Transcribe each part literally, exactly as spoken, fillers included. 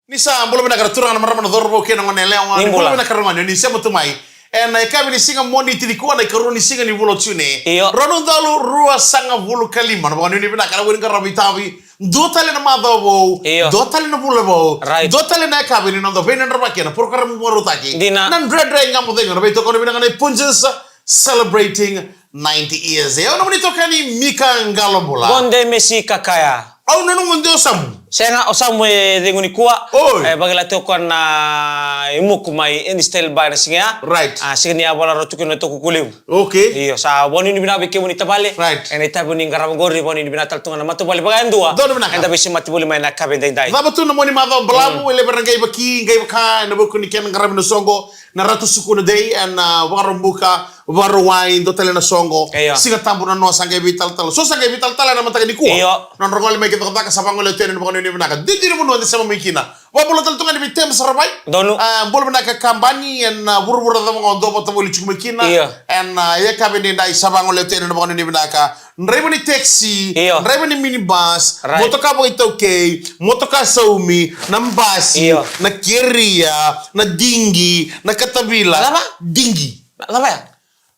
Ni sa bula vinaka na turaga, na marama, na cauravou kei na gone yalewa. Ni bula vinaka, ragone, ni sema tu mai ena yakavi ni siga Moniti nikua, na ikarua ni siga ni vula o June. Io. Rua na udolu ruasagavulu ka lima. Na vakanuinui vinaka na vuli qaravi tavi. Dua tale na macawa vou. Io. Dua tale na vula vou. Right. Dua tale na yakavi ni noda veinadravaki ena porokaramu vakarautaki. Dina. Na Dredre Ga Mo Cegu, na veitokoni vinaka nei Punjas, celebrating ninety years. E au nomuni itokani Mika Qalobula. Gode Mesi Kakaya. Au nanuma de o Samu. Sega, o Samu e cegu nikua. Oi. E vakila tiko na imuku mai N Style Bar na siga ya. Right. A, siga ni a vola rau tu kina na toku kulevu. Okay. Io, sa vakanuinui vinaka vei kemuni tavale. Right. Ena itavi ni qarava qori, vakanuinui vinaka tale tu ga na matavuvale vakayadua. Donu vinaka. Eda veisemati voli mai na yakavi edaidai. Cava tu na moni macawa balavu, mm, e levu era qai vaki, qai vaka ena vuku ni kena qaravi na soqo. Na Ratu Sukuna Day, ena, ah, Vakaraubuka, Vakarauwai, dua tale na soqo. Io. Siga Tabu nanoa sa qai veitalatala. So sa qai veitalatala ena mataka nikua. Io. Na nodra gole mai ki cakacaka, sa vagolea tu yani na vakanuinui vinaka. Didi na vanua eda sema mai kina. Vakabula tale tu ga yani vei Tebes Ravai. Donu. Ah, bula vinaka Kabani, ena, ah, vuravura cava ga o dua vata voli tiko mai kina. Io. Ena, ah, yakavi edaidai sa vagolea tu yani na vakanuinui vinaka. Draiva ni taxi, io, draiva ni minibus, right, motoka vakaitaukei, motoka saumi, na basi, io, na keria, na digi, na katavila. Cava? Digi. Cava ya?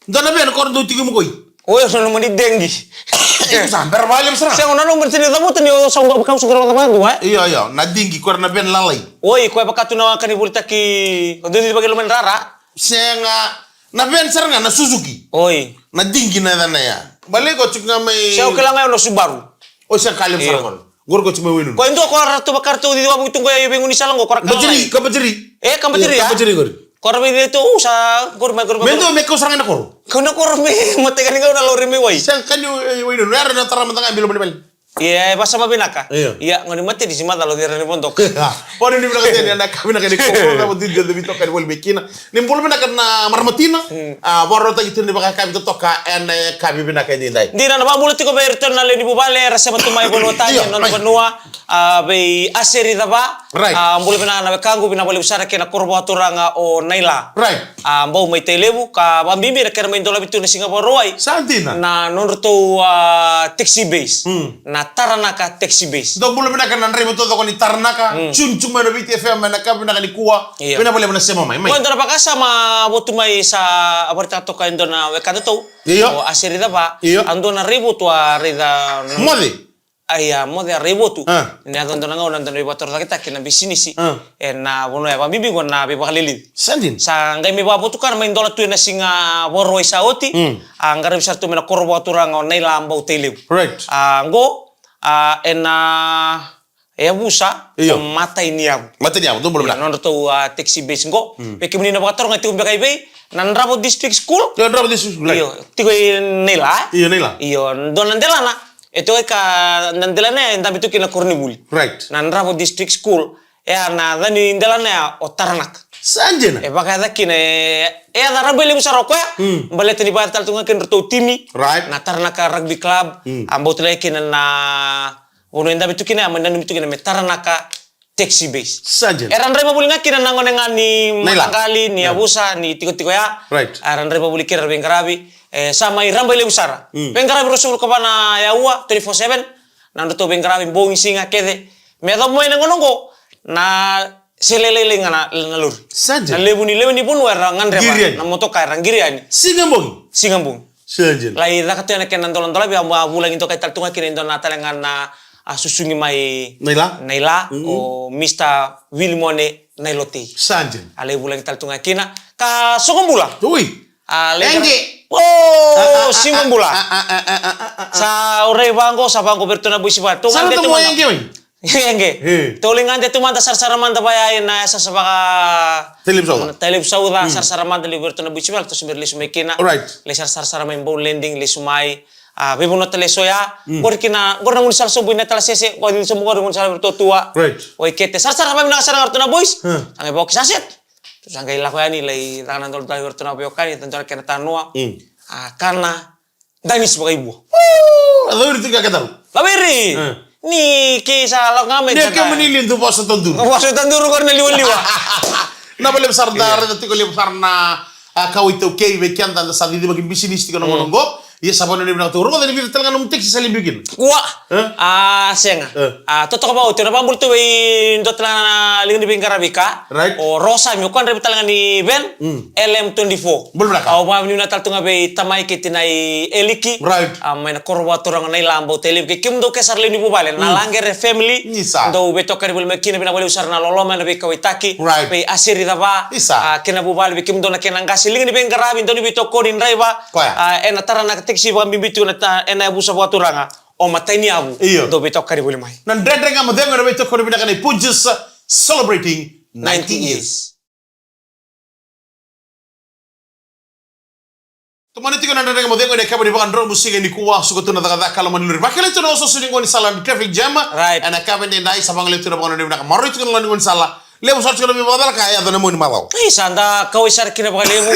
Dua na veni ko ra dau tiko i Mokoi. Oi, o sa nanuma ni degi. Iko sa bera vakalevu sara. Sega, o nanuma ni sa ni cavuta ni o sa qo vakau sa qo vakadua, e? Io, io, na digi, ko ra na veni lalai. Oi, ko e vakatu na ka ni volitaki, o dau didi vakailomani rara. Sega, na veni sara ga na Suzuki. Oi. Na digi na yacana ya. Balei ko tiko ga mai. Sega, o kila ga o na Subaru. O sega ka levu sara. Io. Qori. Qori ko tiko mai Wainunu. Ko e dua ko ra tu vakara tu didi wavoki tu qo ya i veigu ni sala qo, ko ra kila ga. Batiri, ka batiri. E, ka batiri, io, ya? Ka batiri qori. Ko ra vei tu, u sa, qori mai, qori mai, qori. Me dua me kau sara ga na koro. Kau na koro me, mataka ni kau na lori mai wai. Sega ka ni, e, Wainunu, era na tara mada ga bilo mani vale. Ia, e vasama vinaka. Io. Ia, goni mate ni si macala o cei ra ni vodoka. Vakanuinui vinaka tale ena yakavi vinaka nikua, na vakanuinui vinaka tale voli mai kina. Ni bula vinaka na marama tina. Mm. A, vakarautaki tu ni vakayakavi totoka ena yakavi vinaka edaidai. Dina, na vakabula tiko vei iratou na lewe ni vuvale era sema tu mai vanua tani, io, na nona, right, vanua, a, vei Aseri Cava. Right. A, bula vinaka na wekaqu, vinaka vakalevu sara kei na koro vakaturaga o Naila. Right. A, bau mai Tailevu, ka vakabibi na kena mai dolavi tu na siga Vakarauwai. Sa dina. Na nodratou, a, taxi base. Mm. Na Taranaka taxi base. Dou bula vinaka na draiva taucoko ni Taranaka. Mm. Tune tu mai na Viti F M ena yakavi vinaka nikua. Io. Vinaka vakalevu na sema mai, mai. Qo e dua na vakasama votu mai sa vakaraitaka toka e dua na wekadatou. Io. O Aseri Cava. Io. A dua na raivotu a raica na moce. Ia, moce a raivotu. A. Ni yaco dua na gauna dau veivakatorocaketaki na bisinisi. A. Ena vanua ya, vakabibi qo na veivakalilici. Sa dina. Sa qai mai vakavotukana mai dola tu ena siga Vakarauwai sa oti. Mm. A qaravi sara tu mai na koro vakaturaga o Naila, bau Tailevu. Right. A, qo, a, ena, e, yavusa, io, o Matai ni Yavu. Matai ni Yavu, dou bula vinaka. Io, nodratou, a, taxi base qo. Mm. Vei kemuni na vakataroga, tiko beka i vei? Na Dravo District School. Io, Dravo District School, right. Io, tiko i Naila. Io, Naila. Io, dua na delana. E toka na delana ya e dabe tu kina na koronivuli. Right. Na Dravo District School, e a na yaca ni delana ya o Taranaka. Sa dina. E vakayaca kina, e, e yaca rabailevu sara o koya. Mm. Baleta ni vakayaca tale tu ga kina nodratou timi. Right. Na Taranaka Rugby Club. Mm. A bau tale kina na vanua e dabe tu kina, a mai nanumi tu kina me Taranaka taxi base. Sa dina. Era draiva voli ga kina na gone ga ni, Naila, mataqali, ni, yeah, yavusa, ni tikotiko ya. Right. Era draiva voli kina, era veiqaravi. E, sa mai rabailevu sara. Mm. Veiqaravi ruasagavulu ka va na aua, twenty-four seven. Na nodratou veiqaravi, bogi, siga kece. Me yacova mai na gauna qo, na sele lailai ga na, na lori. Sa dina. Na levu ni, levu ni vanua era gadreva. Qiri yani. Na motoka era qiri yani. Siga bogi. Siga bogi. Sa dina. Lai caka tu ya na kena doladolavi, a, a vulagi dokai tale tu ga kina e dua na tale ga na, a, susugi mai Naila. Naila, mm, o Mister Wilimone Nailotei. Sa dina. A lai vulagi tale tu ga kina. Ka soqo bula. Ui. A lai. Ege. O, a, a, a, siga bula. A, a, a. Sa orai vaqo, sa vaqo vei iratou na boisi vale. Sa ratou mo ege mai. Ege. E. Tou lai gade tu mada, sarasara mada vaya ena yasayasa vaka Tailevu Sauca. Tailevu Sauca, mm, sarasara mada levu vei iratou na boisi vale, tou se bera lesu mai kina. Right. Lai sarasara sara mai Bow Landing, lesu mai. A, veivanua tale eso ya. Mm. Qori kina, qori na gaunisala sobu i Natalasese, qori sobu qori gaunisala vei iratou tua. Right. O Ikete, sarasara vakavinaka sara ga iratou na boisi. Hmm. Sa qai vakaoki sa set. Tou sa qai lako yani, lai caka na doladolavi vei iratou na veiwekani, iratou na kena tanoa. Mm. A, kana. Danis vakaivua. Uu, a cawiri tiko ga kece. Cawiri! E. Ni kei sa lako ga mai. Ni kemuni liu dou vosa taduru. Vosa taduru qori na liwaliwa. Na vakalevu sara da raica tiko levu sara na, a, kawa iTaukei vei keda da sa cicivaki bisinisi tiko na gauna qo. Ia sa vakanuinui vinaka tu. Rogoca ni vica tale ga nomu taxi sa lai biu kina. Kua. E? A, sega. E. A, totoka vakaoti, au na vakabula tu vei dua tale ga na liga ni veiqaravi ka. Right. O Rosami, o koya draiva tale ga ni van. Mm. L M twenty-four. Bula vinaka. Au vakavinavinaka tale tu ga vei tamai kei tinai Eliki. Right. A, mai na koro vakaturaga na Ilaba, au talevi kei kemudou ke sara lewe ni vuvale. Na, mm, Laqere family. Isa. Dou veitokani voli mai kina, vinaka vakalevu sara na loloma, na veikauaitaki. Right. Vei Aseri Cava. Isa. A, kei na vuvale, vei kemudou na kena qase, liga ni veiqaravi, dau ni veitokoni, draiva. Koya. A, ena tara na taxi vakabibi tu na ta-, ena yavusa vakaturaga. O Matai ni Yavu. Io. Dou veitokani voli mai. Na Dredre Ga Mo Cegu ena veitokoni vinaka nei Punjas, celebrating ninety years. Tomani tiko na Dredre Ga Mo Cegu ena yakavi ni vakadromu siga nikua, suka tu na cakacaka, lomani lori. Vakilai tu na osooso ni gaunisala, traffic jam. Right. Ena yakavi ni dai sa vagalei tu na vakanuinui vinaka. Maroroi tiko na loma ni gaunisala. Levu sara tiko na veivakacalaka e yaco ena mua ni macawa. Isa, da kauwai sara kina vakalevu.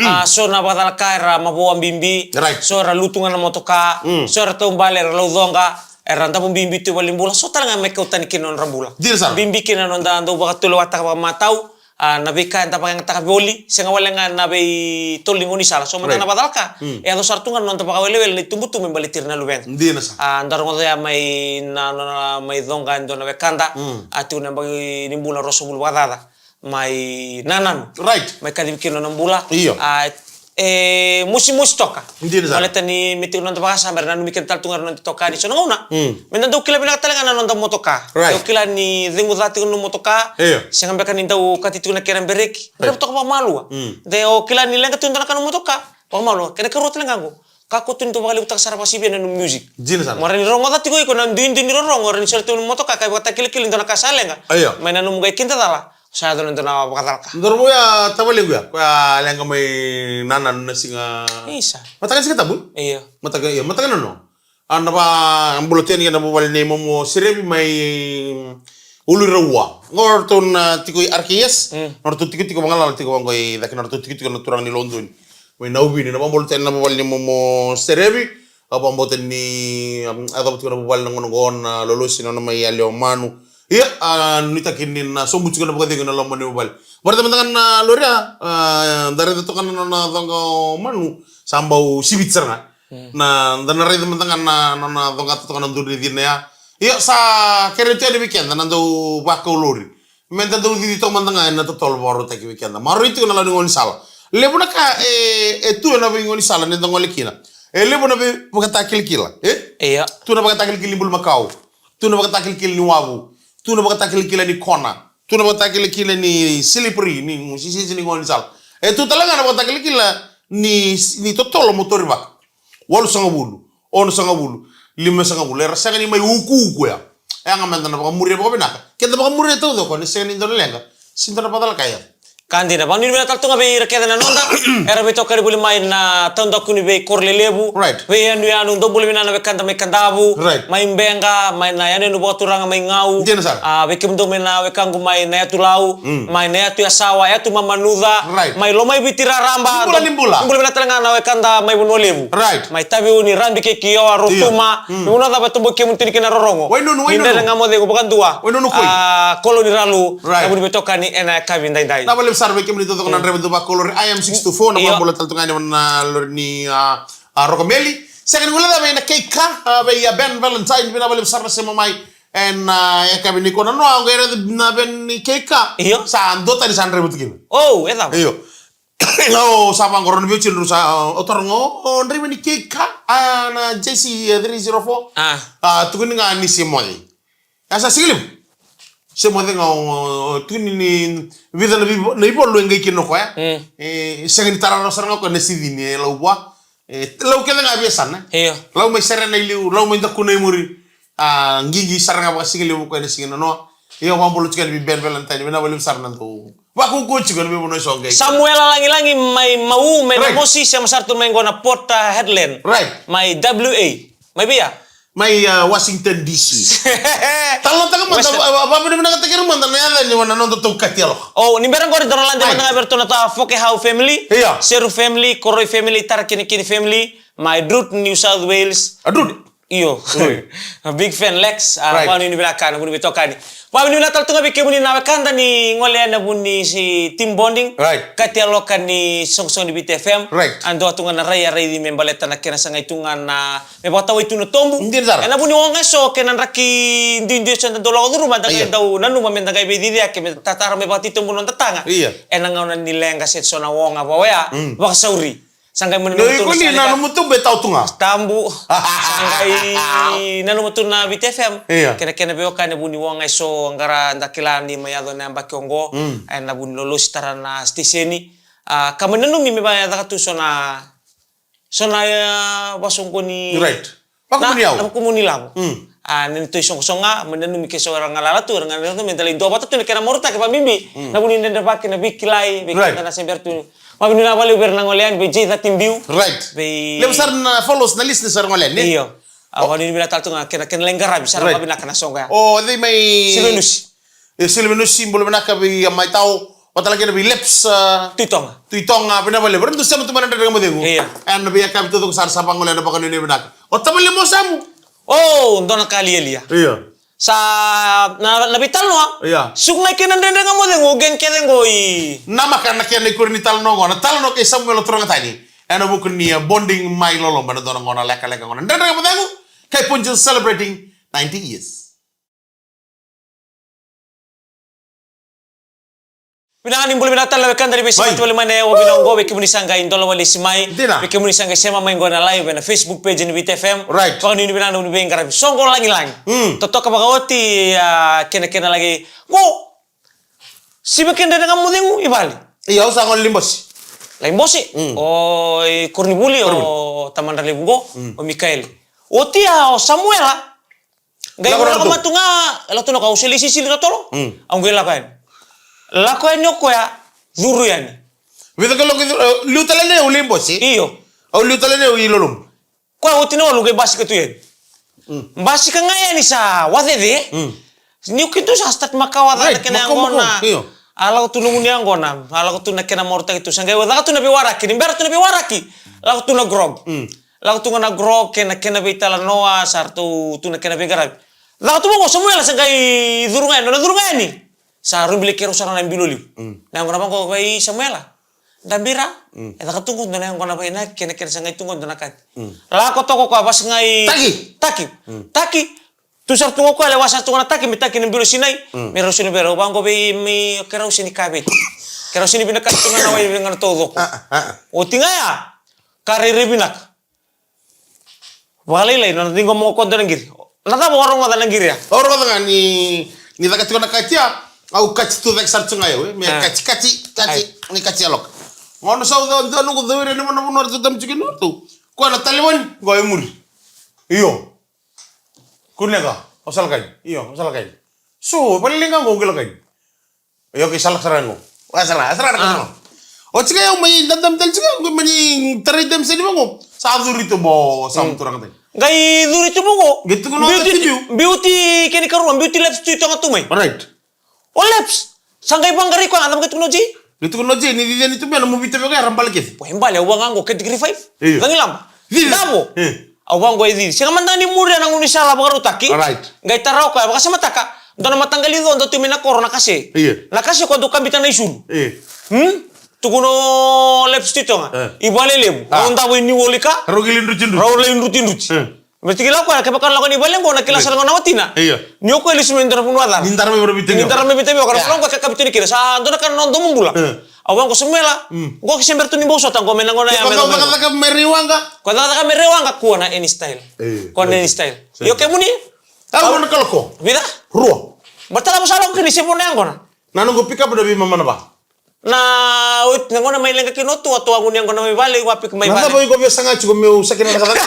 A, so na vakacalaka era mavoa bibi. Right. So era lutu ga na motoka. Mm. So era taubale, era laucoqa. Era davo bibi tu valenibula. So tale ga me kau tani kina na nodra bula. Dina sara. Bibi kina na noda dau vakatulewataka vakamatau. A, na veika eda vakayagataka voli, sega wale ga na veitolo ni gaunisala. So mada, right, na vakacalaka. Mm. E yaco sara tu ga na noda vakawelewele na itubutubu me baleti ira na luvequ. Dina sara. A, da rogoca ya mai na, na, na, mai Coqa e dua na wekada. Mm. A, tiko na yabaki ni bula ruasagavulu vakacaca. Mai Nananu. Right. Mai kacivi kina na nona bula. Io. A, e mosimosi toka. Dina sara. Baleta ni me tiko na noda vakasama, era nanumi keda tale tu ga na noda itokani. So na gauna. Mm. Meda dau kila vinaka tale ga na noda motoka. Right. Dau kila ni cegu ca tiko na nomu motoka. Io. Sega beka ni dau kati tiko na kena bereki. Right. Draiva toka vakamalua. Mm. De o kila ni leqa tu e dua na ka na motoka. Vakamalua. Kena ikarua tale ga qo. Kakua tu ni dau vakalevutaka sara vakasivia na nomu music. Dina sara. Mo rawa ni rogoca tiko iko na duidui ni rorogo, rawa ni soli tu na nomu motoka, ka ivakatakilakila ni dua na ka sa leqa. Io. Mai na nomu qai kidacala. Sa yaco na dua na vakacalaka. Cauravou ya tavalequ ya, koya leqa mai Nananu na siga. Isa. Mataka ni Siga Tabu? Io. Mataka, io, mataka nanoa. A, na vakabula tu yani kei na vuvale nei Momo Serevi mai Uluiraua. Qo ratou na tiko i R K S. Mm. Na ratou tikotiko vagalalataki tiko vaqo i cake, na ratou tikotiko na turaga ni Lodoni. Mai Nauvini, na vakabula tu yani na vuvale nei Momo Serevi. Au vakabauta ni, um, a yacova tiko na vuvale na gauna qo, na Lolosi, na nona mai yali o Manu. Ia, a, nuitaki ni na sobu tiko na vakacegu ena loma ni vuvale. Vakaraitaka mada ga na lori ya, a, da raica toka na nona coqa o Manu, sa bau siviti sara ga. Mm. Na, da na raica mada ga na, na nona cogata toka na duru ni cina ya. Ia, sa kerei tu yani vei keda na dau vakau lori. Meda dau cici toka mada ga ena totolo vakarautaki vei keda. Maroroi tiko na loma ni gaunisala. Levu na ka e, e tu ena veigaunisala ni da gole kina. E levu na veivakatakilakila, e? Ia. Tu na vakatakilakila ni bulumakau. Tu na vakatakilakila ni wavu. Tu na vakatakilakila ni kona. Tu na vakatakilakila ni slippery, ni sisisi ni gaunisala. E tu tale ga na vakatakilakila ni, ni totolo mo torivaka. Walusagavulu, onosagavulu, limasagavulu. Era sega ni mai ukuuku ya. E yaga meda na vakamuria vakavinaka. Keda vakamuria taucoko, ni sega ni dua na leqa, se dua na vakacalaka ya. Ka dina, vakanuinui vinaka tale tu ga vei ira kece na noda era veitokani voli mai na taudaku ni veikoro lelevu. Right. Veiyanuyanu, dou bula vinaka na wekada mai Kadavu. Right. Mai Beqa, mai na yanuyanu vakaturaga mai Gau. Dina sara. A, vei kemudou mai na wekaqu mai na yatu Lau, mm, mai na yatu Yasawa, yatu Mamanuca, right, mai Lomaiviti raraba. Ni bula, ni bula. Ni bula vinaka tale ga na wekada mai Vanua Levu. Right. Mai Taveuni, Rabi kei Kioa, Rotuma. Io. Mm. Ni vanua cava e tobo kemuni tu kina na rorogo. Wainunu, Wainunu. Ni Dredre Ga Mo Cegu vakadua. Wainunu koi. A, Kolo ni Ralu. Right. Na vu ni veitokani ena yakavi daidai. Na vakalevu sara vei kemuni taucoko na, mm, draiva dau vakolori I M six two four, na, io, vakabula tale tu ga yani na lori ni, a, a, Rokomeli. Sega ni guilecava na keika, a, vei, a, Ben Valentine, vinaka vakalevu sara na sema mai. Ena, a, yakavi nikua, nanoa, au qai raica na veni ni keika. Io. Sa dua tani sa draiva tu kina. O, e cava? Io. Au sa vaqo, rau na veiwatini rau sa, o, taro qo, o, draiva ni keika, a, na J C, a, three zero four. A. A, tukuni ga ni se moce. A, sa siga levu. Se moce ga, o, o, tukuni ni vica na vivo-, na ivolu e qai kina o koya. Mm. E, sega ni tara rawa sara ga o koya na sicini, e lau vua. E, lau kece ga via sana. Io. Lau mai serena i liu, lau mai dakuna i muri. A, qiqi sara ga vakasigalevu o koya ena siga nanoa. Io, vakabula tiko yani vei Ben Valentine, vinaka vakalevu sara na dau vakaukauwa tiko ena veivanua eso qai. Samuela Lagilagi mai Mau, mai, right, Namosi, sema sara tu mai qo na Port, a, Hedland. Right. Mai W A. Mai vei ya? Mai, a, Washington D C. Talanoataka mada, Western. Va-, va-, vavinavinakataki ira mada na yaca ni vua na noda taukati aloha. O, ni bera qori da na lade, right, mada ga vei iratou na ta Fokehau family, io, Seru family, Koroi family, Tarakinikini family, mai Drude, New South Wales. A Drude. Io. Big fan Lex. Ah, right. Vakanuinui vinaka na vuni veitokani. Vakanuinui vinaka tale tu ga vei kemuni na wekada ni gole ena vuni si team bonding. Right. Kati a loka ni soqosoqo ni Viti F M. Right. A dua tu ga na rai a raici me baleta na kena sagai tu ga na me vakatawai tu na tobu. Dina sara. Ena vuni oga eso kei na draki duidui eso da dau lako curuma, da qai, right, dau nanuma me da qai veiciciyaki me tatara me vakatitobu noda taga. Io. Ena gauna ni leqa se so na oga vaka oya, mm, vakasauri. Sa qai mani, no, iko ni na nomu tobu e tau tu ga. Tabu. Sa qai nanuma tu na Viti F M. Io. Kena, kena veiwekani vuni oga eso, qara da kila ni mai yaco na yabaki oqo. Mm. Ena vuni lolosi tara na siteseni. Ah, ka mani nanumi me vaka e caka tu so na, so na, eh, vasoqoni. Right. Vakumuni au. Na, na vakumuni lavo. Mm. Ah, ni tou isoqosoqo ga, mani nanumi ke so era galala tu, era galala tu, me da lai duavata tu na kena marautaki vakabibi. Mm. Na vuni dredrevaki, na veikilai, vei, right, keda na se bera tu. Vakanuinui vinaka vakalevu vei ira na gole yani, vei J thirteen Biu. Right. Vei levu sara na follows, na listeners era gole yani. Io. Ah, vakanuinui vinaka tale tu ga kena, kena lai qaravi sara, right, vakavinaka na soqo ya. O cei mai Silvenusi. E, Silvenusi, bula vinaka vei, ah, mai tau. Vata kei na vei Leps, ah, Tuitoga. Tuitoga, vinaka vakalevu. Era dau sema tu mai na Dredre Ga Mo Cegu. Io. Ena veiyakavi taucoko sara sa vagolea na vakanuinui vinaka. O tamale mo samu. O, dua na ka lialia. Io. Sa na, na veitalanoa. Io. Suka ga kei na Dredre Ga Mo Cegu, qai kece qo i. Namaka na kena ikuri ni talanoa qo. Na talanoa kei Samuela Turagatani. Ena vuku ni, ah, bonding mai loloma, na dua na gauna lekaleka qo na Dredre Ga Mo Cegu. Kai Punjas celebrating ninety years. Vinaka ni bula vinaka tale na wekada ni veisemati vale mai na yawa vinaka oqo, vei kemuni sa qai dola walesi mai. Dina. Vei kemuni sa qai sema mai qo na live ena Facebook page ni Viti F M. Right. Vakanuinui vinaka na vuni veiqaravi. Soqo lagilagi. Mm. Totoka vakaoti, ah, kena, kena lagi. Qo. Sivi keda na Dredre Ga Mo Cegu i vale. Io, au sa gole Laibosi. Laibosi? Mm. O i koronivuli, koronivuli, o tamadra levu qo, mm, o Mikaeli. Oti ya o Samuela. Qai lako, lako tu. Matu ga, e lako tu na ka, au se lai sisili totolo. Mm. Au qai lako yani. Lako yani o koya, curu yani. Vica ka lako, eh, liu tale nei au Laibosi. Io. Au liu tale nei au i loloma. Koya oti na walu qai basika tu yani. Mm. Basika ga yani sa wacece. Mm. Niu keitou sa start makawa, right, na kena makawa, yaqona. Io. A lako tu na gunu yaqona. A lako tu na kena marautaki tu. Sa qai caka tu na veiwaraki. Ni bera tu na veiwaraki. Lako tu na grog. Mm. Lako tu ga na grog, kena, kena veitalanoa, sa ratou tu na kena veiqaravi. Caka tu vaqo, Samuela sa qai curu ga yani, nona curu ga yani. Sa rubi lai keirau sara na bilo liu. Mm. Na yaqona vaqo, vei Samuela. Dabira, mm, e caka tu qo dua na yaqona vakainaki, kena, kena sa qai tu qo dua na kati. Mm. Lako toka o koya, vasa ga i Taki. Taki. Mm. Taki. Tu sara tu ga o koya, lewa sara tu ga na Taki, me Taki na bilo sinai. Mm. Me rau sini vei rau, vaqo vei, me keirau sini kaveti. Keirau sini vinakati tu ga na wai vei ga na taucoko. Ah, ah, ah. Oti ga ya. Ka rairai vinaka. Vakalailai, nona ciqoma o koya dua na qiri. Na cava o rogoca na qiri ya? O rogoca ga ni, ni caka tiko na kati ya, au kati tu cake sara tu ga eu, e? Me, ah, kati, kati, kati, ai, ni kati yaloka. Gauna sa au dua noqu cau ira ni vanua ratou tamu tiko ni ratou. Koya na talevoni, qo e muri. Io. Kunega, o sa lako yani. Io, o sa lako yani. So, vakalailai ga qo, qai lako yani. Io, kei sa lako sara qo. Wa sara, sara na, ah, ka. O tiko ya, au mai dadabe tale tiko ya, au mai tarai dadabe sara ni vaqo. Sa curu tu bo, sa, mm, turaga tani. Qai curu tu bo qo. Qai tukuna o Jay. Biuti, biuti kena ikarua, biuti Leps Tuitoga tu mai. Right. O Leps, sa qai vaqarai koya, a cava qai tukuna o Jay? Qai tukuna o Jay, ni cici yani tu mai na movie tale ga era bale kece. Wa, e bale, au vaqo category five. Io. Cagilaba. Cici. Davo. E. Au vaqo e cici. Sega mada ni muria na gaunisala vakarautaki. Alright. Qai tara o koya, vakasamataka. Dua na mataqali co, dua tu mai na koro na kase. Io. Na kase koya dau kabita na isulu. Io. Hmm? Tukuna o Leps Tuitoga. E. I Valelevu. Ah. Rau davo i Niuolika. Rau qai lai drutidruti. Rau lai drutidruti. E. Me tikila o koya, kevaka na lako ni vale qo na kila sara ga na watina. Io. Ni o koya lesu mai dua na vanua ca. Ni dara mai vei Viti. Ni dara mai Viti, o koya na vanua qo e kakavi tu ni kila. Sa dua na ka na noda bula. E. Au vaqo Samuela. Mm. Qo ke se bera tu ni bau sota qo me na gona ya me na gona. Ko cakacaka me raiwaqa. Ko cakacaka me raiwaqa, kua na any style. E, kua na any style. Io kemuni? Au na kaloko. Vica? Rua. Baleta cava sa lako kina se vo na yaqona? Na noqu pick up na veimama na va. Na, oti na gona mai leqa kina o tua, tua gunu yaqona mai vale, ua pick mai vale. Na cava iko via saga tiko meu sa kina na cakacaka?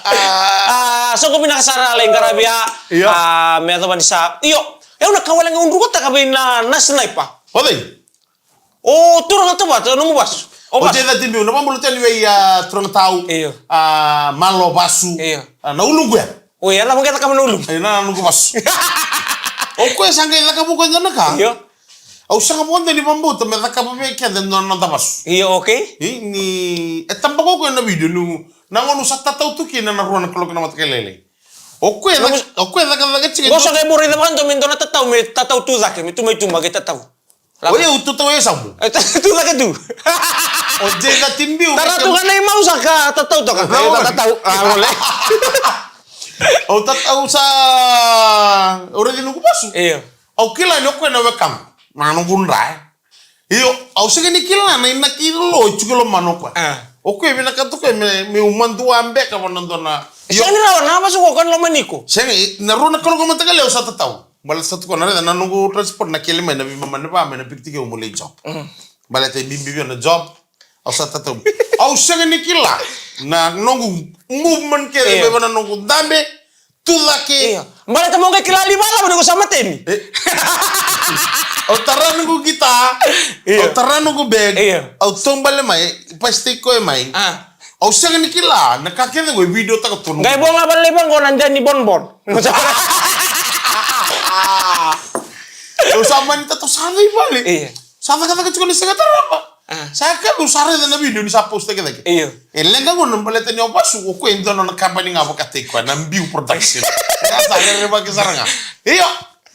Ah, soqo vinaka sara lai qaravi ya. Io. Ah, me yacova ni sa. Io. E au na ka wale ga udrukataka vei na, na sniper. O cei? O turaga Tavata, nomu vasu. O vasu. O Jay Tatibiu, na vabula tani vei, ah, turaga tau. Io. Ah, malo vasu. Io. Ah, na uluqu ya. O ya na vaqe cakava na uluqu. Io, na noqu vasu. O koya sa qai cakava o koya dua na ka. Io. Au sega vakadua ni vabauta me cakava vei keda na noda vasu. Io, okay. I, ni, e tabaka o koya na video ni Na gauna au sa tatau tu kina na rua na kaloko na mataka lailai. O koya, o koya cakacaka tiko. Qo sa qai bau raica vakadua me dua na tatau, me tatau tu cake, me tu mai tuba qai tatau. O yau tatau e yasamu. E, tatau tu cake tu. O J thirteen biu. Tara tu ga na imau sa ka tatau toka. Tatau. A, ole. Au tatau sa, au raici noqu vasu. Io. Au kila ni o koya na wekaqu. Na noqu dra, e. Io, au sega ni kila na inaki lo e tiko i lomana o koya. A. O koya e vinakata o koya me, meu madua beka vua na dua na. Io. Sega ni rawa na vasu qo ka lomani iko. Sega, na rua na kaloko mataka lailai au sa tatau. Baleta sa tukuna, raica na noqu transport na kele mai na veimama ni va mai na big ticket au mo lai job. Mm. Baleta e bibi vei au na job. Au sa tatau. Au sega ni kila na noqu movement kece, io, mai vua na noqu dabe, tu cake. Io. Baleta mo qai kila li vacava ni ko sa mateni. E. Au tara noqu guitar. Io. Au tara noqu bag. Io. Au taubale mai, pasitaki koya mai. A. Au sega ni kila na ka kece qo e video taka tu. Qai vo ga vale vaqo na deni bonbon. Au sa mani tatau sa cai vale. Io. Sa cakacaka tiko ni sega tarava. A. Sa ka, au sa raica na video ni sa post cakecake. Io. E leqa qo na baleta ni o vasu, o koya e dua na nona kabani ga vakataki koya, na Biu Production. Sa rerevaki sara ga. Io.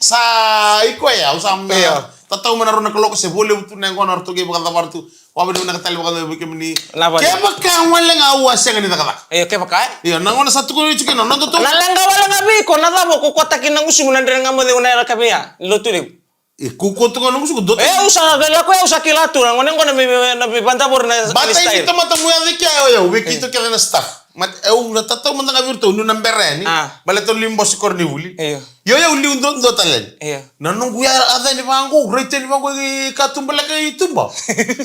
Sa i koya, au sa, io, tatau mai na rua na kaloko se vo levu tu na yaqona, ratou qai vakacavara tu. Vakavinavinaka tale vakacava vei kemuni. Na vale. Kevaka wale ga au a sega ni cakacaka. Io, kevaka, e? Io, na gauna sa tukuni tiko na noda tu. Na leqa wale ga vei iko, na cava o kaukautaki na gusumu na dredre ga mo cegu na yala ka vei ya. Lotu levu. E, kaukautaki na gusumu, dua tu. E, au sa, lako, au sa kila tu, na gone, gone, me, me, na, me vadavori na, bata ni style. Tamata mu yaco i kea, o yau, vei keitou kece na staff. Mate, au na tatau mada ga vei iratou, niu na bera yani. A. Baleta au liu bose koronivuli. Io. Io, io, au liu dua, dua tale yani. Io. Na noqu ya, yaco yani vaqo, raica yani vaqo i katuba leqa i tuba.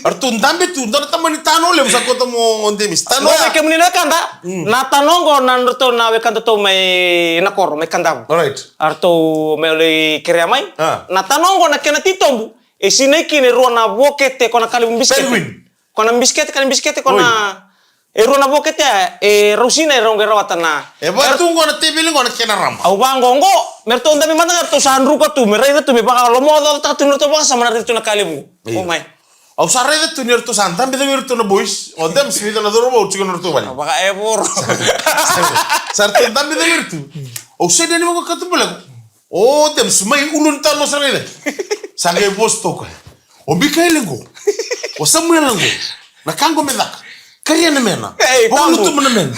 Aratou dabe tu, dua na tamani tano levu sa kauta mo Demis. Tano ya. Kemuni na wekada, mm, na tano qo na nodratou na wekadatou mai na koro, mai Kadavu. Alright. Aratou mai lai kerea mai. A. Na tano qo na kena titobu, e sinai kina e rua na vokete, ko na kalivu bisikete. Penguin. Ko na bisikete, ka na bisikete, ko na, oi, e rua na vokete, e rau sinai, e rau qai rawata na. E va tu qo na teveli qo na kena raba. Au vaqo qo, me ratou dabe mada ga ratou sa druka tu, me raica tu, me vakalomaocaocataka tu ni ratou vakasama na raica tu na kalivu. Io. O mai. Au sa raica tu ni ratou sa dabe cake vei iratou na boys, o Dems, vica na cauravou tiko na ratou vale. Au vaka e voro. Sa ratou dabe cake vei iratou. Au sega ni vaka katuba leqa. O Dems, mai ulu ni tano sara ga i cake. Sa qai vosa toka. O Mikaele qo. O Samuela qo. Na ka qo me caka. Karia na mena. Ei, valuta mo na mena.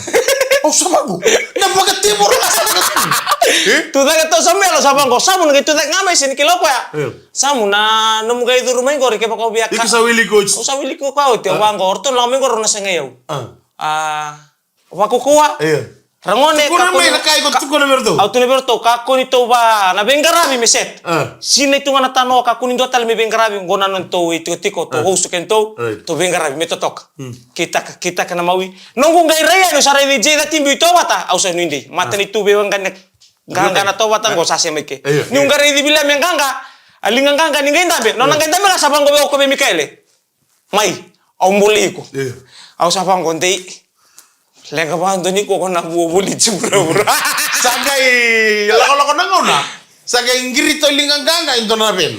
Au sa vaqo. Na vakatevoro na sa vaka tu. E? Tu cake tau Samuela, sa vaqo. Samu na qai tu cake ga mai, sega ni kila o koya. E. Samu, na nomu qai curu mai qori kevaka au via ka. Iko sa wili koci. Au sa wili koci, au vaqo. O ratou na lako mai qori na sega i au. A. A. Vakaukauwa. Io. Ragone, tukuna mai na ka iko tukuna vei iratou. Au tukuna vei iratou, kakua ni tou va na veiqaravi me set. A. Sinai tu ga na tano, kakua ni dua tale me veiqaravi, qo na nodatou itikotiko, tou, a, host kedatou, right, tou veiqaravi me totoka. Mm. Kitaka, kitaka na mawi. Noqu qai rai yani, au sa raici J thirteen biu i Tovata, au sa nuidei. Mata, a, ni tu veiqaravi. Qaqa na Tovata qo sa sema i ke. Io. Niu qai raici Viliame qaqa, a liga qaqa ni qai dabe. Nona qai dabe ga sa vaqo vei au ko vei Mikaele. Mai, au bolei iko. Io. Au sa vaqo, dei. Leqa vakadua ni koko na vua voli ti vuravura. Sa qai lakolako na gauna. Sa qai qirito liga qaqa e dua na veni.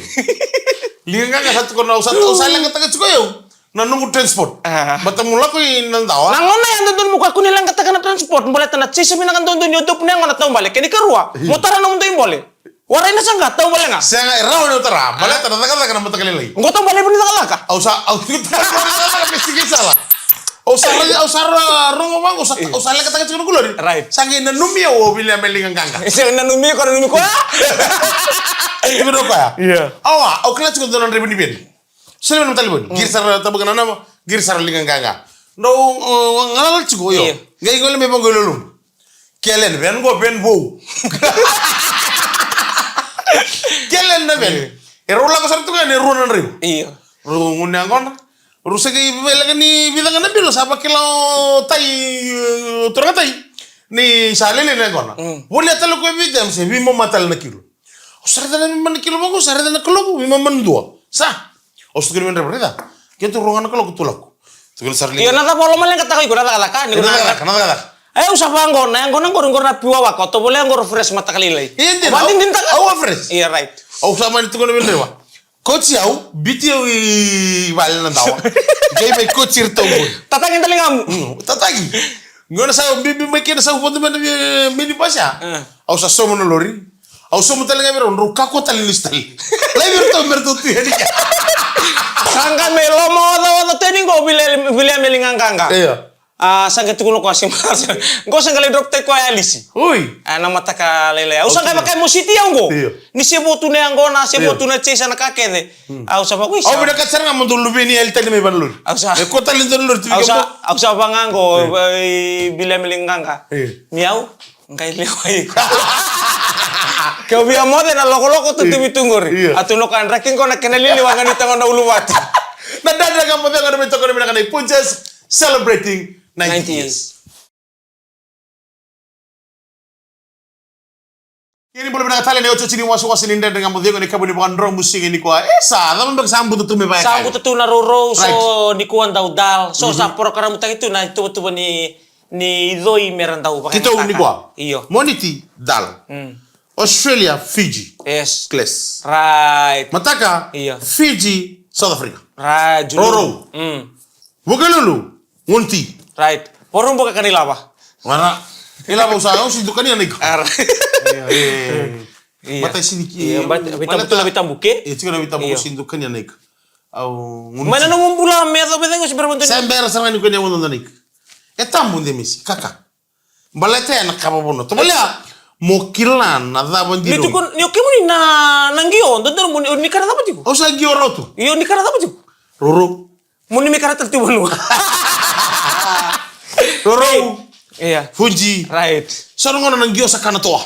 Liga qaqa sa tukuna, au sa, au sa leqataka tiko o yau na noqu transport. A. Baleta meu lako i Nadawa. Na gauna ya dodonu mo kakua ni leqataka na transport. Baleta na chase vinaka dodonu ni o dopu na yaqona, taubale. Kena ikarua. Io. Mo tara na nomudou ibole. Warai na saqa, taubale ga. Sega, e rawa ni o tara. A? Baleta na cakacaka na mataka lailai. Qo taubale vuni cakacaka. Au sa, au sa, au sa rogo vaqo, au sa, right, au sa leqataka tiko na kulori. Right. Sa qai nanumi au o Viliame liga qaqa. Sega, nanumi ko, nanumi ko. Tiko na koya. Io. Awa, au kila tiko dua na draiva ni veni. Soli mai na talevoni. Mm. Qiri sara, tabuka na naba, qiri sara liga qaqa. Dou, uh, galala tiko, io. Io. Qai gole mai vaqo i loma. Kele na veni qo, veni vou. Kele na veni. Io. E rau lako sara tu ga yani e rua na draiva. Io. Rau gunu yaqona. Rau sa qai veilaga ni vica ga na bilo, sa vakila o tai, o turaga tai. Ni sa lailai na yaqona. Mm. Volia tale o koya vei James, e veimama tale na kilo. Au sa raica na veimama na kilo vaqo, sa raica na kaloko, veimama na dua. Sa. Au sa tukuna vei draiva, raica. Keitou rua ga na kaloko, tou lako. Tukuna sara liga. Io, na cava o lomaleqataka o iko, na cakacaka, ni ko na cakacaka, na cakacaka. E, au sa vaqo, na yaqona qori, qori na piuwa waka, o tovolea qori fresh mataka lailai. E, dina. Vadidinataka. Au a fresh. Io, right. Au sa mani tukuna vei draiva. Koci au, biuti au i vale Nadawa. Qai mai koci iratou qori. Tataki na taligamu. Mm, tataki. Qo na sau bibi mai kina, sau vodo mai na mi-, minibus ya. Mm. Au sa somo na lori. Au somo tale ga vei rau, drau kakua tale ni lesu tale. Lai vei ratou me ratou tu yani kea. Sa qai mai lomaocaoca tu yani qo, Viliame, Viliame Liqaqaqa. Io. A, sa qai tukuna o koya, sega, qo sa qai lai drop taki koya e Alisi. Oi. A, na mataka lailai. Au sa qai vaka e mositi au qo. Io. Ni se vo tu na yaqona, se vo tu na chase, na ka kece. Au sa vaka, oi, au sa vinakata sara ga mo dou luveni yali tani mai vana lori. Au sa, e ko tale dua na lori tu, au sa vaka qo, e, Viliame Liqaqaqa. Io. Ni au qai lewa iko. Ke o via moce na lokoloko tu tu vitu qori. Io. A tu na ka draki qo na kena lili waqa ni tago na uluvati. Na dredre ga mo cega na veitokoni vinaka na Punjas celebrating ninety years. Kei ni bula vinaka tale na iotioti ni wasewase ni Dredre Ga Mo Cegu ena yakavi ni Vakadromu siga nikua. E sa, cava beka sa buta tu me vaka? Sa buta tu na rourou, so nikua dau dal, so sa porokaramutaki tu na ituvatuva ni, ni icoi me ra dau vaka. Keitou nikua. Io. Moniti, dal. Mm. Australia, Fiji. Yes. Glass. Right. Mataka, io, Fiji, South Africa. Right, Julu. Rourou. Mm. Vukelulu, Gunti. Right. Vakarau beka ka na ilava. Vara. Ilava au sa, au sega ni dau kania na ika. Ara. Io, io. Io. Bata sini ki, io, bata, baleta veitabu, tiko na veitabu ke? Io, tiko na veitabu, io, au sega ni dau kania na ika. Au, Gunti. Mai na nomu bula me yaco me cegu, se bera mada ni. Se bera sara ga ni kania mada na ika. E tabu de misi, kaka. Baleta ya na ka vakavanua. Tovolea mo kila na cava dina. Ni tukuna, ni o kemuni na, na qio, dodonu mo ni, ni kana cava tiko? Au sa qio rawa tu. Io, ni kana cava tiko? Rourou. Mo ni me kana tale tu vanua. Rourou. Io. Fuji. Right. Sa na gauna na qio sa kana toa.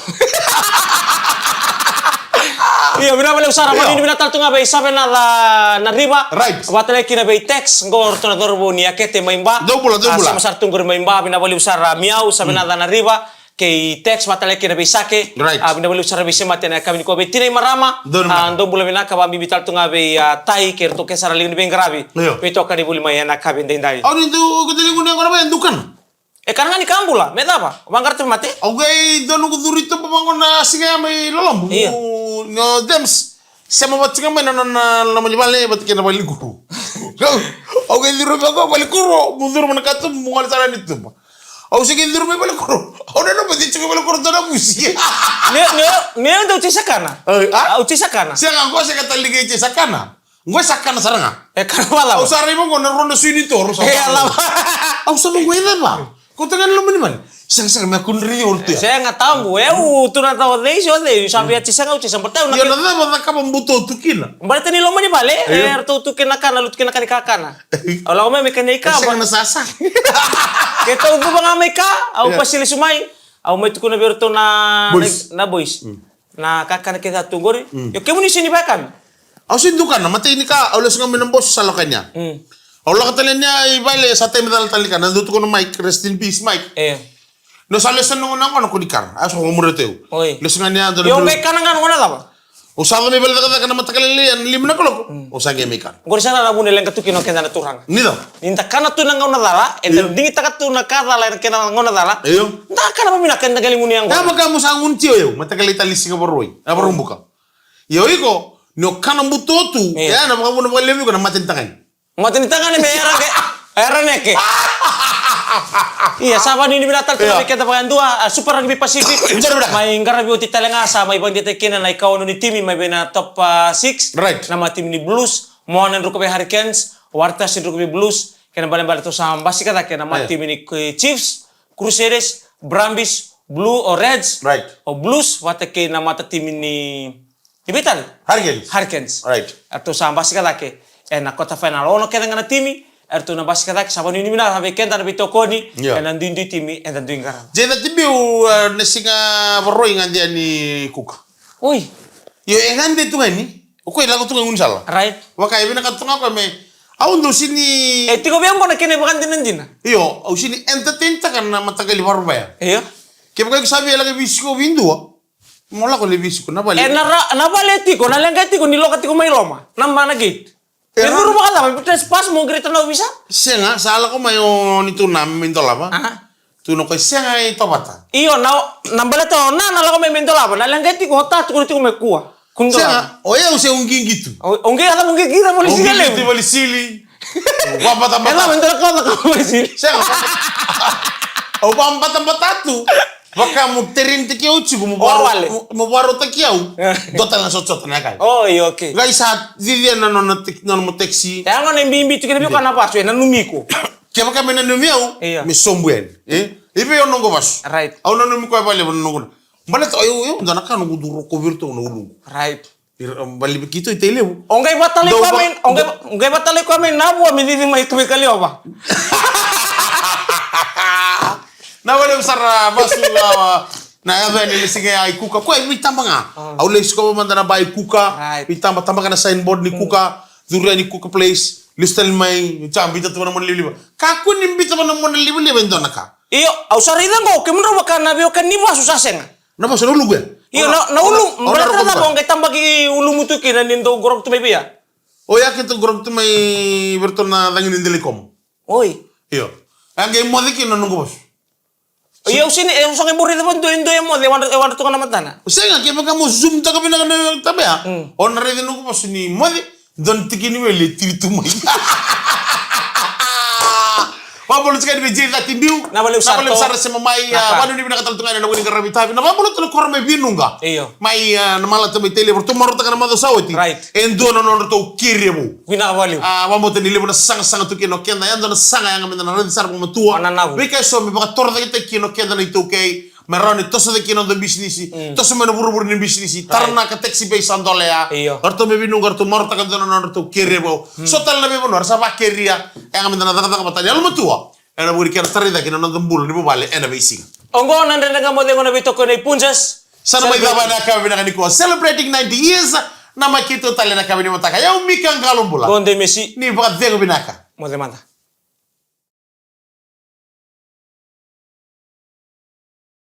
Io, vinaka vakalevu sara, io, mani vinaka tale tu ga vei Savenaca Nariva. Right. Vata tale kina vei Tex, qo ratou na cauravou ni Akete mai Ba. Dou bula, dou bula. A, sema sara tu qori mai Ba, vinaka vakalevu sara Miau, Savenaca Nariva. Kei Tex, vata tale kina vei Sake. Right. A, vinaka vakalevu sara veisemati ena yakavi nikua vei tina i marama. Dou bula. A, dou bula vinaka, vakabibi tale tu ga vei, a, Tai, kei ratou kece sara lewe ni veiqaravi. Io. Veitokani voli mai ena yakavi edaidai. Au ni dou, ko dou liga ni yaqona mai, dou kana. E kana ga ni ka bula, me cava? Vaqara tu mate. Au qai dua noqu curu i tuba vaqo na siga ya mai Lolobu. Io. Mu, no, James. Sema vata tiko mai na, na, na, na loma ni vale, vata kei na valenikuro. Au qai curu vaqo valenikuro, mu curu mai na katuba, mu gole sara yani i tuba. Au se qai curu mai valenikuro. Au nanuma ni tiko valenikuro dua na vusi. Ni, ni, ni dau chase kana? Ai, a? Au chase kana? Sega, qo sega tale ni qai chase kana. Qo e sa kana sara ga. E kana vacava? Au sa raica qo na rua na sui ni toro, sa. E, vacava? Au sa qai qo e cava? Ko taga na loma ni vale. Sega, sega, me kudri o tu. Sega, tabu, e, u tu na tau cei, so cei, sa via chase ga, u chase, baleta na. Io, na cava cakava buto tu kina? Baleta ni loma ni vale, e, ratou tu kina kana, lutu kina kana ni kakana. Au lako mai me kania ika. Sega na sasa. Keitou cuva ga mai ka, au pasi lesu mai. Au mai tukuna vei iratou na, na boys. Na kakana kece a tu qori. Mm. Io, kemuni sega ni vakayakavi? Au sega ni dau kana, matai ni ka, au lesu ga mai na bus, sa lako yani ya. Mm. Au lako tale yani ya i vale, sa taimi cala tale ni kana, dau tukuna o Mike, rest in peace, Mike. E. Ni sa lesu na gauna qo na ko ni kana, au sa vakamuri teu. Oi. Lesu ga yani ya, dau. Io, qai kana ga na gauna cava? Au sa yaco mai vale cakacaka na mataka lailai, ena lima na kaloko. Mm. Au sa qai mai kana. Qori sara na vuna e leqa tu kina o keda na turaga. Ni cava? Ni da kana tu na gauna cala, eda digitaka tu na ka cala ena kena gauna cala. Io. Da kana vakavinaka, eda qai lai gunu yaqona. Ia, vaka mo sa gunu tiko o yau, mataka lailai tale ni siga Vakarauwai, a, Vakaraubuka. Ia o iko, ni o kana buto tu, io, e ya na vakavuna vakalevu o iko na mate ni tagane. Mate ni tagane me yara ke, yara neke. Ia, sa vakanuinui vinaka tale tu vei keda vakayadua, a, Super Rugby Pacific. Vinaka, vinaka. Mai qaravi oti tale ga, sa mai vakadeitaki kina na ikaono ni timi mai vei na top, a, six. Right. Na matimi ni Blues. Moana e druka vei Hurricanes, Waratahs e druka vei Blues, kena ibalebale ratou sa basika cake na matimi ni, e, Chiefs, Crusaders, Brumbies, Blue o Reds, right, o Blues, vata kei na matatimi ni, ni vei tale? Hurricanes. Hurricanes. Right. Ratou sa basika cake ena quarter final. Ono kece ga na timi, eratou na basika cake, sa vakanuinui vinaka vei keda na veitokoni, yeah, ena duidui timi eda dui qaravi. Jei cati biu, e, na siga Vakarauwai ga dei ni kuka. Oi. Io, e gade tu ga ni. O koya e lako tu ga e gaunisala. Right. Vaka e vinakata tu ga o koya me, au dau sega ni. E tiko vei au qo na kena ivakadinadina. Io, au sega ni entertain-taka na mataqali Vakarauwai ya. Io. Kevaka iko sa via lako veisiko vei dua, mo lako lai veisiko na vale. E na ra-, na vale e tiko, na leqa e tiko ni loka tiko mai loma. Na mana gate. E curu vakacava? Me trespass, mo qirita na ovisa? Sega, sa lako mai o ni tu na me dolava. Aha. Tu na koya sega e tovata. Io, na, na baleta o na, na lako mai me dolava. Na leqa e tiko, o ta tukuna tiko me kua. Kua ni dolava. Sega, o yau se uqiqi tu. O, uqiqi, a cava uqiqi, cava vale sili levu. Uqiqi tu vale sili. Vabata, bata. E cava, me dolava, cava vale sili. Sega. Au vakabatabata tu. Vaka mo tereni taki au tiko mo varo, wale. Mo, mo varo taki au. Dua tale na sotasota na yakavi. Oh, io, okay. Qai sa cici na nona tek-, nona mo taxi. E a gona e bibi tu kina vei koya na vasu, e nanumi iko. Kevaka me nanumi au, io, me sobu yani. E? I vei au noqu vasu. Right. Au nanumi koya vakalevu na noqu na. Baleta au, au, au, dua na ka noqu dau rokovi iratou na uluqu. Right. Ira, um, baleta vei keitou i Tailevu. O qai vatalai koya mai, o qai, o qai vatalai koya mai na vua me cici mai tu mai Kaleova. Na vale sara vasu, a, na yaco yani le siga ya i Kuka. Koya i Veitabana. Ah. Au lai sikova mada na bai Kuka. Right. Veitaba, tabaka na signboard ni Kuka. Curu yani Kuka Place. Lesu tale mai, ja, biuta tu vana mona livaliva. Kakua ni biuta vana mona livaliva e dua na ka. Io, au sa raica qo, kemudrau vaka na veiwekani ni vasu sa sega. Na vasu na uluqu ya? Io, na, na ulu, baleta na cava o qai tabaki ulumu tu kina ni dau qoroqo tu mai vei ya? O ya keitou qoroqo tu mai vei iratou na cagi ni Delacom. Oi. Io. A qai moce kina na noqu vasu. Io, au sega ni, au sa qai bau raica vaka dua, dua e moce, e wadra, e wadra tu ga na matana. Sega, kevaka mo zoom taka vinaka na tabe ya. Mm. O na raica noqu vasu ni moce, dua na tiki ni wele e tiri tu mai. Vakabula tiko yani vei J thirty Biu. Na vale sara, na vale sara sema mai, ah, vakanuinui vinaka tale tu ga yani na wini qaravi tavi. Na vakabula tu na koro mai Vinuqa. Io. Mai, ah, na malata mai Tailevu, ratou marautaka na macawa sa oti. Right. E dua na nodratou keri e vou. Vinaka vakalevu. Ah, vakabauta ni levu na sasagasaga tu kina o keda, e dua na saga yaga meda na raici sara vakamatua. Veika eso me vakatorocaketaki kina o keda na iTaukei. Me rawa ni toso cake kina noda bisinisi. Mm. Toso mai na vuravura ni bisinisi. Right. Taranaka Taxi Bay sa dolea. Io. Ratou mai Vinuqa, ratou marautaka e dua na nodratou keri e vou. Mm. So tale na veivanua era sa vakeria. Yaga meda na cakacaka vata ni yalomatua. Ena vuku ni kena tarai cake na noda bula ni vuvale ena veisiga. Oqo na Dredre Ga Mo Cegu ena veitokoni nei Punjas. Sa na mai cava ena yakavi vinaka nikua. Celebrating ninety years. Na mai keitou tale ena yakavi ni mataka. Io, Mika Qalobula. Gone Mesi. Ni vakacegu vinaka. Moce mada.